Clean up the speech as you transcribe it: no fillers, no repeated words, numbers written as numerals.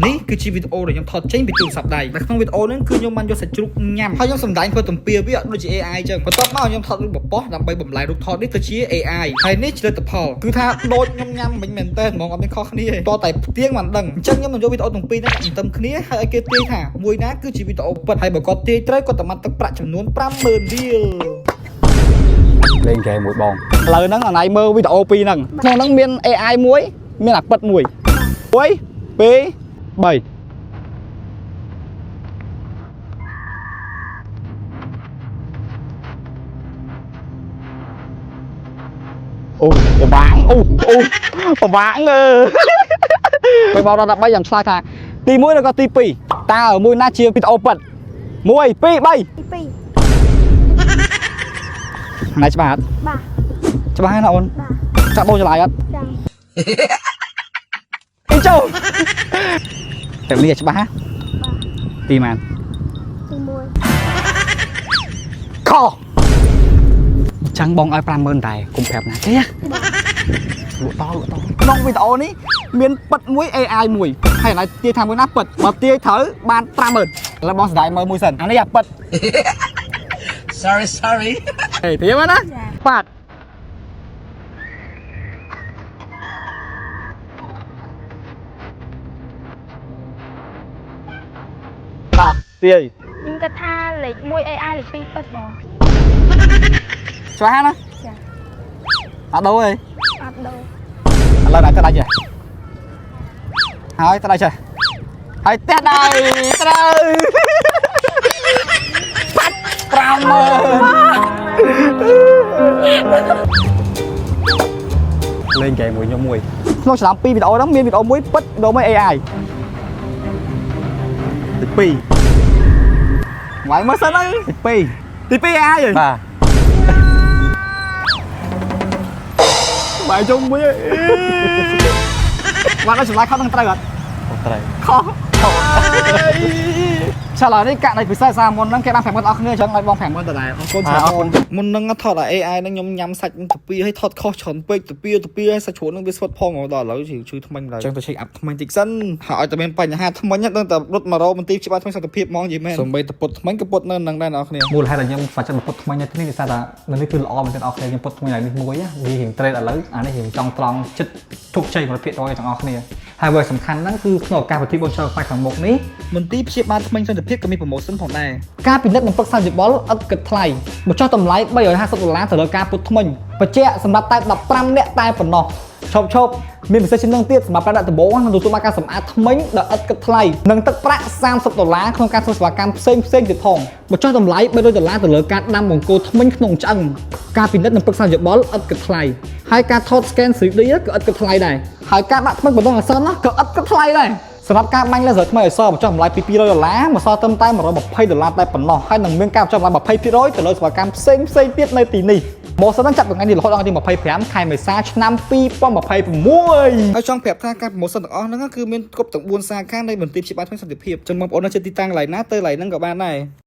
នេះគឺជាវីដេអូដែលខ្ញុំថតចេញពីទូរស័ព្ទដៃនៅក្នុងវីដេអូហ្នឹងគឺខ្ញុំបានយកសាច់ជ្រូកញ៉ាំហើយខ្ញុំសម្ដែងធ្វើទំពាវាអត់ដូចជា AI ចឹងបន្ទាប់មកខ្ញុំថតរូបបបោះដើម្បីបំលែងរូបថតនេះទៅជា AI ហើយនេះជាលទ្ធផលគឺថាដូចខ្ញុំញ៉ាំមិញមែនតើហ្មងអត់មានខុសគ្នាទេតតែផ្ទៀងបានដឹងអញ្ចឹងខ្ញុំនឹងយកវីដេអូទាំងពីរហ្នឹងដាក់ទន្ទឹមគ្នាហើយឲ្យគេទាយថាមួយណាគឺជាវីដេអូពិតហើយបើគាត់ទាយត្រូវគាត់តែបានទឹកប្រាក់ចំនួន50000រៀល លេងហ្គេមមួយបង ឥឡូវហ្នឹងអណៃមើលវីដេអូពីរហ្នឹងក្នុងហ្នឹងមាន AI មួយមានអាពិតមួយ1 2 3អូប្របាងអូអូប្របាងអើពេលមកដល់13ខ្ញុំឆ្លើយថាទី1ឬក៏ទី2តើមួយណាជាវីដេអូពិត1 2 3 ទី ណៃច្បាស់អត់ 2បាទ ច្បាស់ហើយណាអូន បាទ ចាក់ដូរចម្លើយអត់ ចាំ អីចូលតែនេះច្បាស់ហ៎ បាទ ទីម៉ាន ទី ខអញ្ចឹងបងឲ្យ50000តែកុំប្រាប់ណាគេណាលក់តលក់តក្នុងវីដេអូនេះមានពិតមួយ AI មួយហើយឥឡូវទាយថាមួយណាពិតបើទាយត្រូវបាន50000ឥឡូវបងស្ដាយមើលមួយសិនអានេះអាពិត Sorry, sorry. ហេត្រៀមហើយណា 1ចា បាទបាទទាយ ខ្ញុំគិតថាលេខ1 AI លេខ2ពិតបង ច្បាស់ហើយណា ចា អត់ដូរទេ អត់ដូរ ឥឡូវដាក់ទៅដៃចេះហើយទៅដៃចេះហើយផ្ទះដៃត្រូវបាត់50000 លេងហ្គេមមួយខ្ញុំមួយ ក្នុងឆ្នាំ2វីដេអូហ្នឹងមានវីដេអូមួយពិតវីដេអូមួយ AI ទី វាយមើលសិនហើយ 2 ទី2 AI ហី បាទ បាយជុំមួយបាត់ដល់ចម្លើយខុសនឹងត្រូវអត់ ត្រូវ ខុសឆាឡូវនេះករណីពិសេសសារមុនហ្នឹងគេបាន50000អស់គ្នាអញ្ចឹងឲ្យបង50000ដដែលអរគុណច្រើនអូនមុនហ្នឹងថតឲ្យ AI ហ្នឹងខ្ញុំញ៉ាំសាច់តាពីឲ្យថតខុសច្រើនពេកតាពីតាពីឲ្យសាច់ជ្រូកហ្នឹងវាស្វិតផងដល់ឥឡូវឈឺថ្មិញដល់អញ្ចឹងទៅ check up ថ្មិញតិចសិនហើយឲ្យតែមានបញ្ហាថ្មិញហ្នឹងតែរត់មករកមន្ទីរព្យាបាលថ្មិញសន្តិភាពហ្មងនិយាយមែនសំបីតពុតថ្មិញក៏ពុតនៅនឹងដែរអ្នកនរគ្នា មូលហេតុដែលខ្ញុំស្ម័គ្រចិត្តមកពុតថ្មីនៅទីនេះដោយសារតែនៅនេះគឺល្អមែនទែនអស់គ្នាខ្ញុំពុតថ្មីនៅនេះមួយណាវារៀងត្រេតឥឡូវអានេះរៀងចង់ត្រង់ចិត្តជោគជ័យ100%ទាំងអស់គ្នាហើយអ្វីសំខាន់ហ្នឹងគឺក្នុងឱកាសពិធីបុណ្យចូលខ្មែរខាងមុខនេះ មន្ទីរព្យាបាលថ្មិញសន្តិភាពក៏មាន promotion ផងដែរការពិនិត្យនិងប្រឹក្សាយោបល់ឥតគិតថ្លៃបញ្ចុះតម្លៃ350ដុល្លារទៅលើការពុតថ្មិញបញ្ជាក់សម្រាប់តែ15នាក់តែប៉ុណ្ណោះឈប់ឈប់មានពិសេសជាងនឹងទៀតសម្រាប់ការដាក់ដំបូងនឹងទទួលបានការសម្អាតថ្មិញដោយឥតគិតថ្លៃនិងទឹកប្រាក់30ដុល្លារក្នុងការធ្វើសេវាកម្មផ្សេងផ្សេងទៀតផងបញ្ចុះតម្លៃ300ដុល្លារទៅលើការដាំបង្គោលថ្មិញក្នុងឆ្អឹងការពិនិត្យនិងប្រឹក្សាយោបល់ឥតគិតថ្លៃហើយការថត scan 3D ក៏ឥតគិតថ្លៃដែរហើយការដាក់ថ្មិញបណ្ដោះអាសន្នណាក៏ឥតគិតថ្លៃដែរ សម្រាប់ការបាញ់ laser ថ្មីឲ្យសបញ្ចុះតម្លៃពី200ដុល្លារមកសល់ត្រឹមតែ120ដុល្លារតែប៉ុណ្ណោះហើយនឹងមានការបញ្ចុះតម្លៃ20%ទៅលើសេវាកម្មផ្សេងផ្សេងទៀតនៅទីនេះមកសិនហ្នឹងចាប់ពីថ្ងៃនេះរហូតដល់ថ្ងៃទី25ខែមេសាឆ្នាំ2026ហើយចង់ប្រាប់ថាការ promotion ទាំងអស់ហ្នឹងគឺមានគ្រប់ទាំង4សាខានៃមន្ទីរព្យាបាលថ្មីសន្តិភាពចឹងបងប្អូននៅជិតទីតាំងកន្លែងណាទៅកន្លែងហ្នឹងក៏បានដែរ។